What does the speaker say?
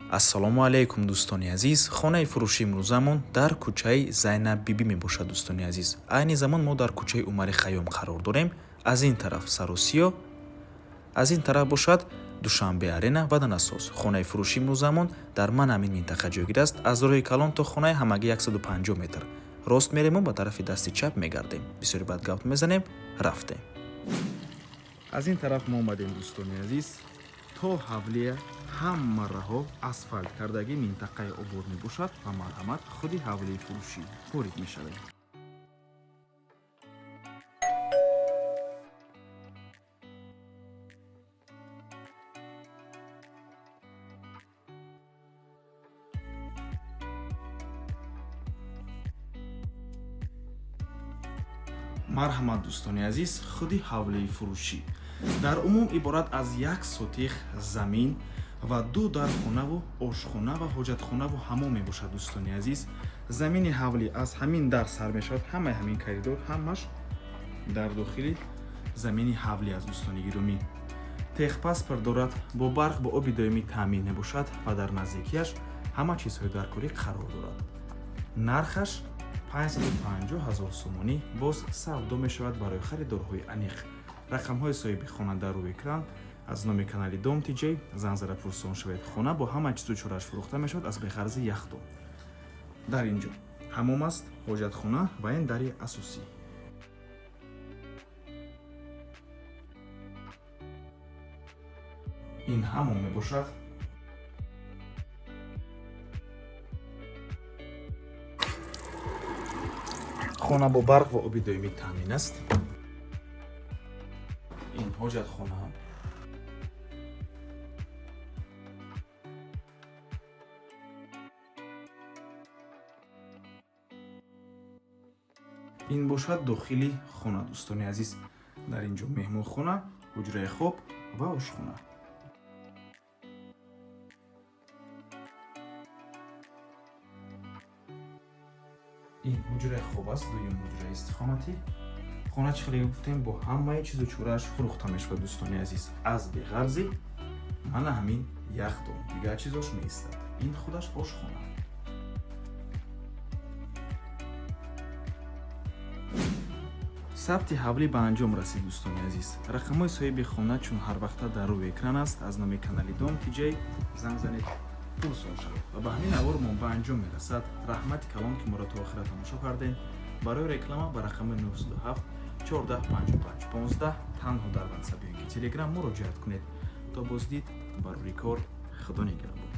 Ассалому алайкум, дӯстони азиз. Хонаи фурӯши имрӯзамон дар кӯчаи Зайнаб Бибӣ мебошад, дӯстони азиз. Айни замон мо дар кӯчаи Умари Хайём қарор дорем. Аз ин тараф Саросиё, аз ин тараф бошад Душанбе Арена ва Данасоз. Хонаи фурӯши имрӯзамон дар ман ҳамин минтақа ҷойгир аст. Аз роҳи калон то хонаи ҳамагӣ 150 метр. Рост мерему, ба тарафи дасти чап мегардем. Бисёри баъд гап мезанем, рафтем. Аз ин тараф мо омадем, дӯстони азиз, то ҳавлия ҳама раҳо асфалт кардагӣ, минтақаи обод мебошад ва марҳамат, худи ҳавлии фурӯшӣ ворид мешавем. Марҳамат, дӯстони азиз, худи ҳавлии фурӯшӣ дар умум иборат аз як сотих замин ва ду дархонаву ошхона ва ҳоҷатхонаву ҳамом мебошад. Дӯстони азиз, замини ҳавлӣ аз ҳамин дар сар мешавад. Ҳамаи ҳамин коридор ҳамаш дар дохили замини ҳавлӣ аст. Дӯстони гиромӣ, техпаспорт дорад, бо барқ, бо оби доимӣ таъмин мебошад ва дар наздикиаш ҳама чизҳои даркорӣ қарор дорад. Нархаш 550 ҳазор сомонӣ, боз савдо мешавад. Барои харидорҳои аниқ рақамҳои соҳиби хона дар рӯи экран. Аз номи канали Дом Тиҷей занг зада пурсон шавед. Хона бо ҳама чизу чорааш фурӯхта мешавад, аз беғарзи яхдон. Дар ин ҷо ҳамом аст, ҳоҷатхона ва ин дари асосӣ. Ин ҳамом мебошад. Хона бо барқ ва оби доимӣ таъмин аст. Ин ҳоҷатхона. Ин бошад дохили хона, дӯстони азиз. Дар ин ҷо меҳмонхона, ҳуҷраи хоб ва ошхона. Ин ҳуҷраи хоб аст, дуюм ҳуҷраи истиқоматӣ. Хона, чӣ хеле гуфтем, бо ҳамаи чизу чорааш фурӯхта мешавад, дӯстони азиз, аз беғарзи мана ҳамин яхдон, дигар чизош меистад. Ин худаш ошхона. Сабти ҳавлӣ ба анҷом расид, дӯстони азиз. Рақамҳои соҳиби хона чун ҳар вақта дар рӯи экран аст. Аз номи канали Дом Тиҷей занг занед, пурсон шавед. Ва ба ҳамин навормон ба анҷом мерасад. Раҳмати калон, ки моро то охира тамошо кардем. Барои реклама ба рақами 97 14 55 15 танҳо дар ватсап ё ки телеграм муроҷиат кунед. То боздид, барори кор, Худо нигаҳбон.